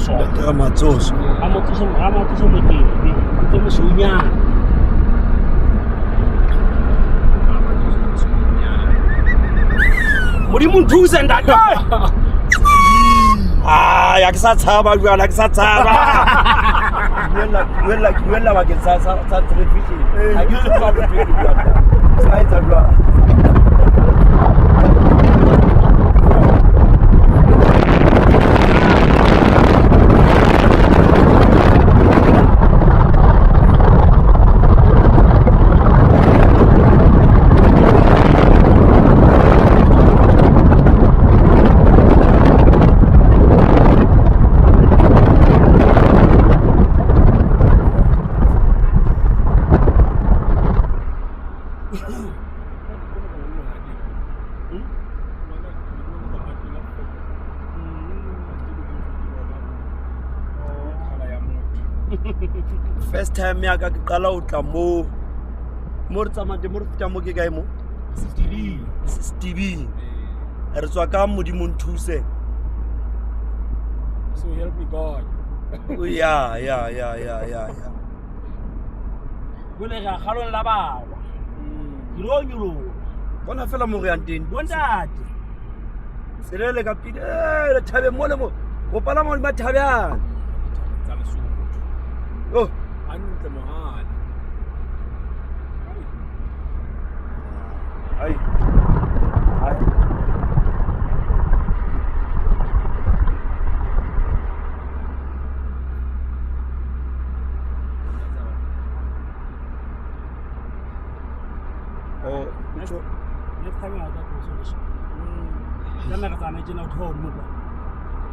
Ntate Ramatsoso. Ramatsoso, Ramatsoso Mokete, ke mosweunyana. Modimo nthuse ntate. Ah, ya ke sa tshaba jwale, ha ke sa tshaba. Ke buella bakeng sa television. Ha ke tsebe ka ntho e ke buang. Se ka etsa jwang? First time ya ka ke qala ho tla mo. Mo re tsamayang teng, mo re fetang mo ke kae mo? Stevie. Re tswa ka Modimo nthuse. So help me God. Ya, ya, ya, ya, ya, ya. Jwale re a kgalong la bawa. Ke lo nyoloha. Bona fela mo re yang teng. Bontate. Tsela ele ka pele, le thabeng mo le mo. Ho palama hodima thabeana. Tsa Lesotho. Oh. Hantle mohale. Ai. Ai. Oh, Next time I tla tloso le. Ka nna re tsamaye tjena ho theoha hodimo kwa.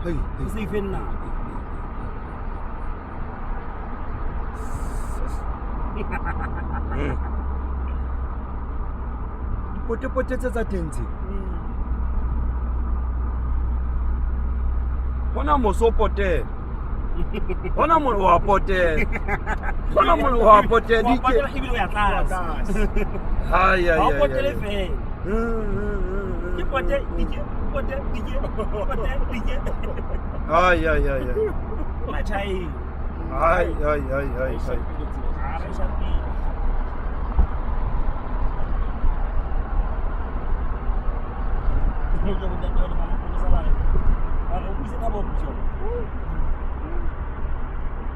Hei, Ke se ife nako. Dipotepote tse tsa teng tse. Hona moso o potela. Hona mo wa potela. Hona mo wa potela. Wa potela ebile o ya tlase. Hai, hai, Ha o hai, potele hai. fela. Ke pote dike, pote dike, pote dike. Hai, hai, hai, hai. Matjhaeng. Hai, hai, hai, hai, hai. Ha re shapile. Ke bontate ba le mapolesa ba re, ba re o buise Thabo Puso.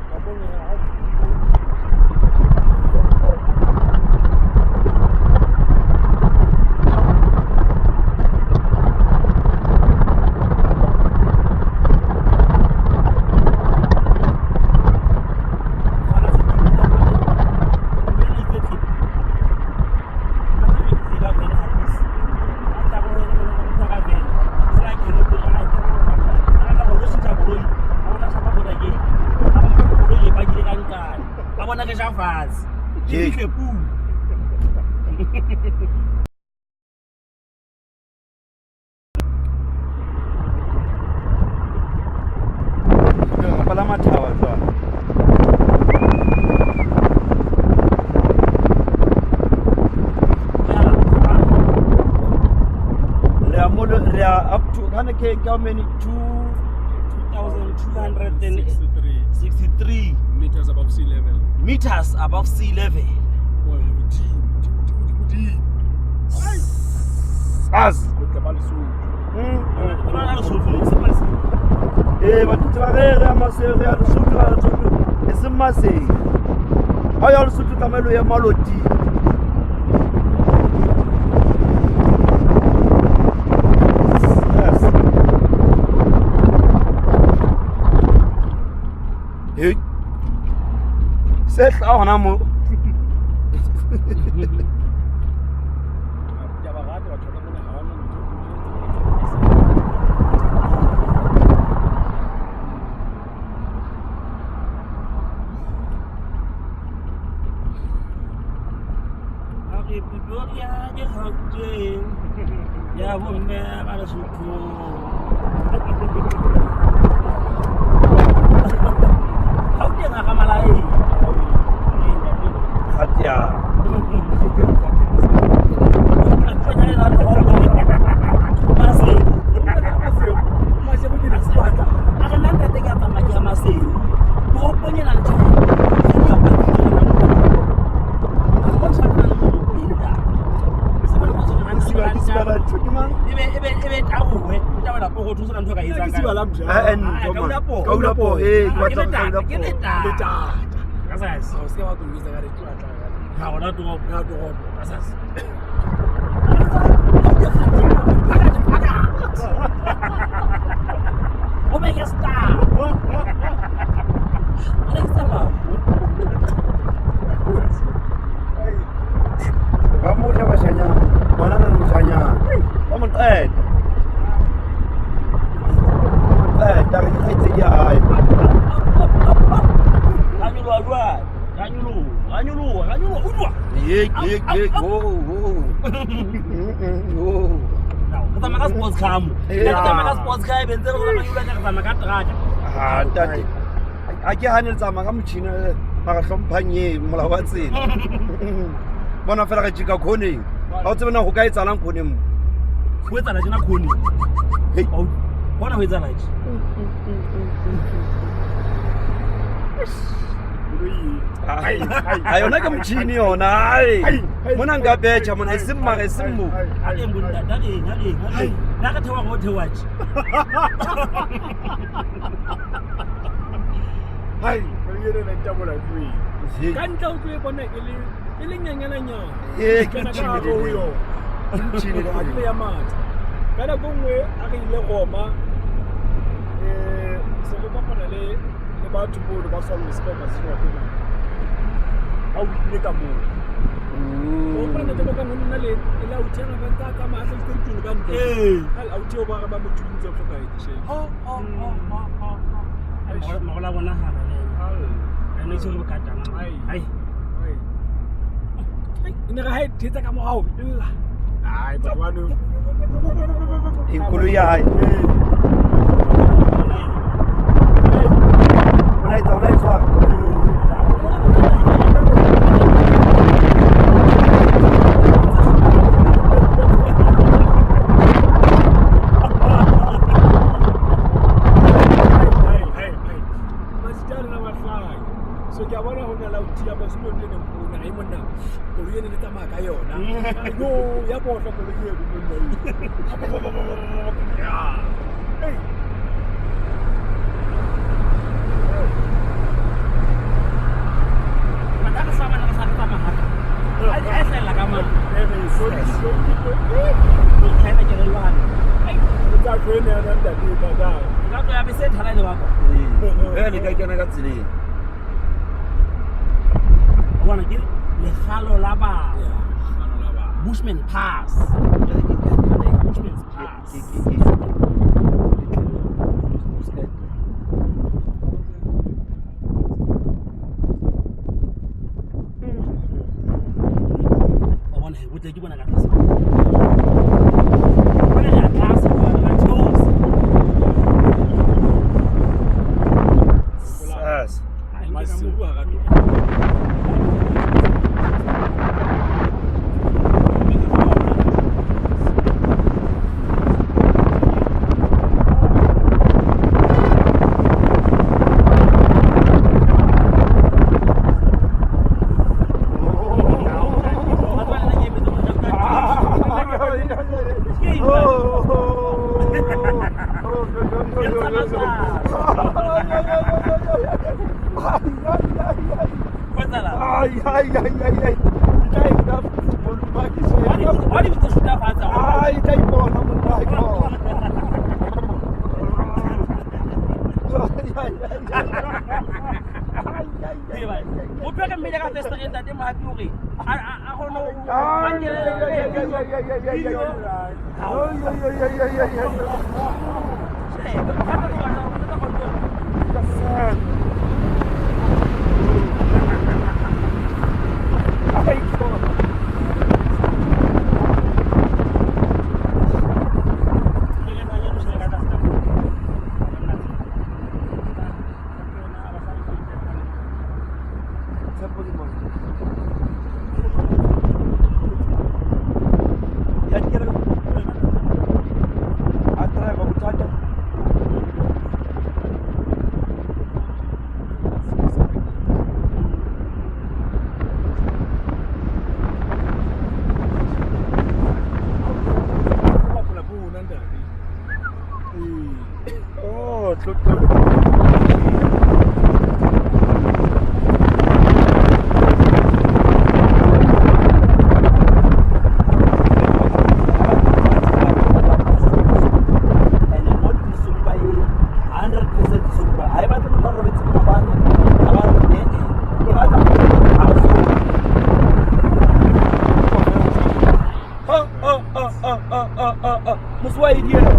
Ka bone ha Palama thaba jwale. Re a mo re a up to kana ke how many? 2263 meters above sea level. Meters above sea level. Well, hodimo, hodimo, hodimo. As. Botle ba Lesotho. Eh, batho ba re re a Maseru, re a Lesotho, re a Lesotho. E seng Maseru. Ha o ya Lesotho tlamehile o ye Maloting. Yes. Hey. Se tla hona mo. Ke a ba rata batho ba mona, ha ba na ntho Re Pretoria ke Gauteng ya bomme ba Lesotho. Gauteng ha ga Malaeng. Gatia. Kaula po. Eh, ke batla kaula po. Ke letata. Letata. Ka sasa. O se wa kolobetsa ka re ke batla. Ha ona toropo. Na toropo. Ka sasa. O make a star. Alexa ba. Ba mo tla bashanyana. Ngwana na moshanyana. Ba mo qeta. Ba mo qeta re ke kgaitsedi ya hae. Ka nyoloha jwale. Ka nyoloha, ka nyoloha, ka nyoloha. Utlwa. Ye ye ye ho ho. Ho. Re tsamaya ka sports car mo. Re tsamaya ka sports car ebe ntse re tsamaya ka re tsamaya ka teraka. Ha ntate. A ke hane le tsamaya ka motjhini mara hlomphang e molao wa tsela. Bona fela re jika khoneng. Ha o tsebe na ho ka etsahalang khoneng mo. Ho etsahala tjena khoneng. Hei. Bona ho etsahala tje. A yona ke motjhini yona. Ai. Mona nka betjha mona e seng mara e seng mo. A teng bo ntate, a teng, a teng, a teng. Nna re theoha re o theoha tje. Hai, koloi ena e ntabola ke. Ka ntle o tlo e bona e le nyanyananyana. Ee, ke Kena ka motjhini hare ho le. yona. Ke motjhini le. Ha ke ya matha. Ka nako e nngwe a re ile Roma, se re kopana le batho mono ba tswang Spain ba wile ka moo. O hopola ntate ba ka ho nna le le authi ena ba ntse a tsamaya a hlahisitse ditone ka ntle. Ee. Ha le authi eo ba re ba mo thuntse o hlokahetse shame. Ho, ho, ho, ho, ho, ho. Morola a bonahala le ena. Ene e tshwere bokatana. Ai. Ai. Ai. E ne re ha e thetsa ka morao, e lla. Ai, batho bano. Eng koloi ya hae. O la etsa, o la e tshwara. Ai, ai, ai. Masita a lona ba hlaya. So ke a bona ho na le authi ya Masimone le neng mpone, ai monna, koloi ena le tsamaya ka yona. Yo, ya bohla koloi eno monna eo. Ya. Ei. Mata re hlabana re sa re tsamaya haka. Ha e hlahella ka mane. O itlhaela kelello hantle. Ai. O tsa tlo ena ya ntate e batang. Nka tloha bese e thala e le baka. Ee, le ka kena ka tseleng. O bona ke lekgalo la batho. Ya, kgano la ba. Bushman Pass. Bushman's Pass. O bona he, botle ke bona ka tlase. Bona re a tlase kwana, re a theosa. Sas. Ai, nke ka Masiu moo. ha ra tlo. Batho ba lena ke emetse hore ka- Ke eng jwale? Ho etsahalang? Ai, ai, ai, ai, ai. Wa di bitsa shoot-a fatshe haholo. Ai, tla ipona monna, ai, ipona. Ee, ba- Motho a ka mmele ka festereng ntate Mohapi hore a kgone ho- Ai, a nkele- ai, ai, ai, ai, ai, ai, ai, ai. Ai, ai, ai, ai, ai, ai, ai. Tjhe, ka tla tloha- ka tla tloha- Ai, ipona. Tshepo ke mang? Ya di kena ka- A driver bothata. Bapala bona ntate. Ee. Mosi wa ID ena.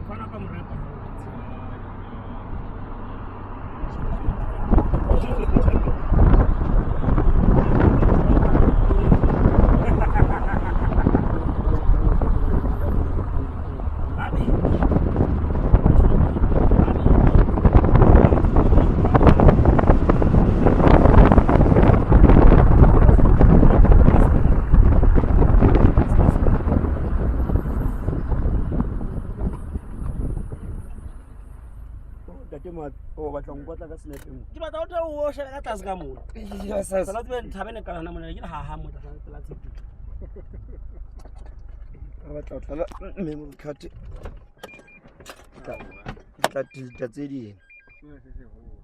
Fana ka morepa. Ntate Moabi, o batla ho nkotla ka senepe mo. Ke batla o tla o shebe ka tlase ka mona. Yes, yes. Fela tsebe thabene ka hona mona ke le haha mo tlasa pela tshepe. Ba batla ho tlala memory card. Ke tla delete tse ding. Sena se seholo.